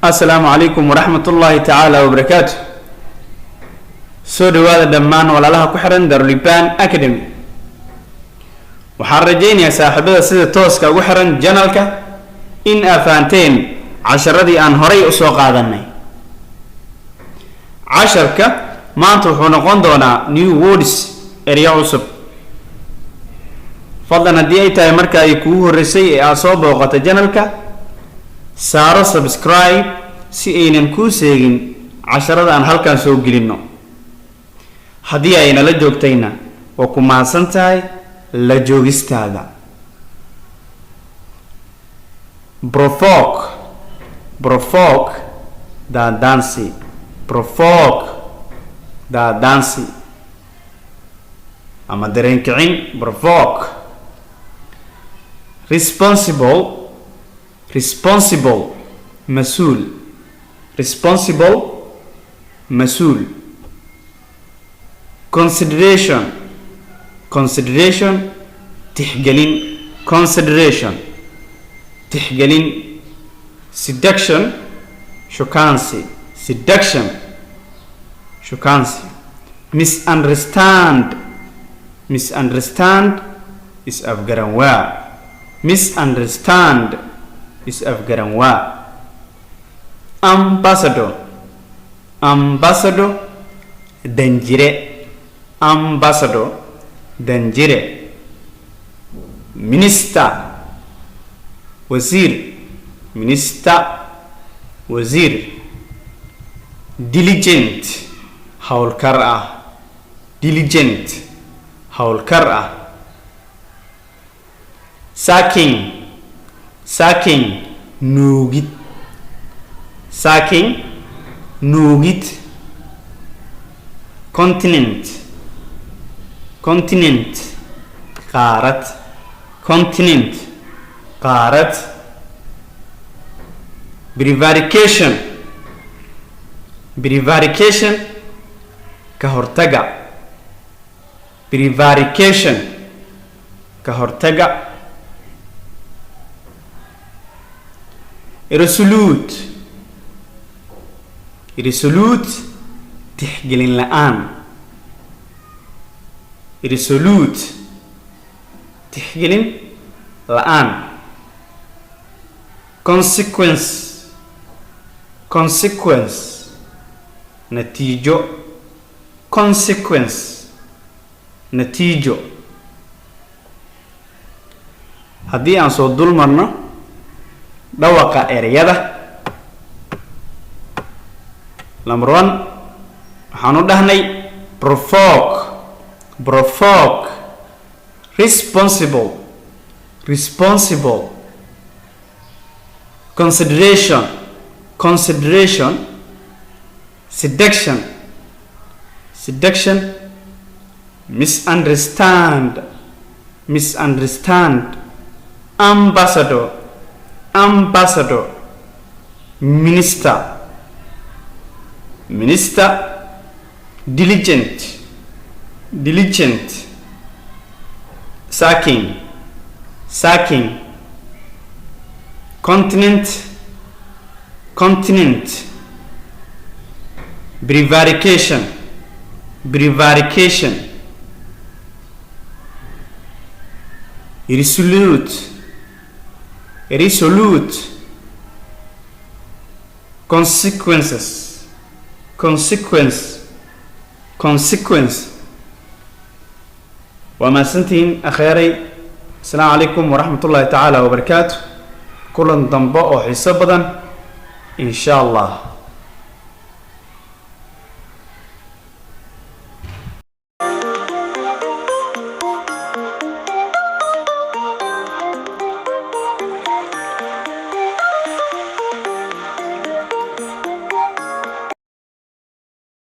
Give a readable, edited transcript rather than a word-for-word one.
Asalaamu calaykum waraxmatullaahi tacaala wabarakaatu. Soo dhawaada dhammaan walaalaha ku xiran Daruliban Academy. Waxaan rajaynayaa saaxiibada sida tooska ugu xiran channelka in aa fahanteen casharadii aan horay usoo qaadanay. Casharka maanta wuxuu noqon doonaa new words, eryo cusub. Fadlan, haddii ay tahay marka ay kugu horreysay ee aad soo booqato channelka, saaro subscribe si aynan kuu seegin casharada aan halkan soo gelinno. Haddii ay nala joogtayna, waa ku mahadsan tahay la joogistaada. Provoke, provoke, daandaansi. Provoke, daandaansi ama dareen kicin, provoke. Responsible, responsible, mas-uul. Responsible, mas-uul. Consideration, consideration, tixgelin. Consideration, tixgelin. Seduction, shukaansi. Seduction, shukaansi. Misunderstand, misunderstand, is afgaran waa. Misunderstand, is afgaran waa. Ambassador, ambassador, danjire. Ambassador, danjire. Minister, wasiir. Minister, wasiir. Diligent, howlkar ah. Diligent, howlkar ah. Sucking, sucking, nuugid. Sucking, nuugid. Continent, continent, qaarad. Continent, qaarad. Prevarication, prevarication, ka hortaga. Prevarication, ka hortaga. Resolute, resolute, tixgelin la-aan. Resolute, tixgelin la-aan. Consequence, consequence, natiijo. Consequence, natiijo. Haddii aan soo dul marno dhawaqa ereyada, number one waxaan u dhahnay provoke, provoke. Responsible, responsible. Consideration, consideration. Seduction, seduction. Misunderstand, misunderstand. Ambassador, ambassador. Minister, minister. Diligent, diligent. Sucking, sucking. Continent, continent. Prevarication, prevarication. Resolute, resolute. Consequences, consequence, consequence. Waa mahadsantihiin, akheeray. Asalaamu calaykum waraxmat ullaahi tacaala wabarakaatu. Kulan dambe oo xiiso badan, insha Allah.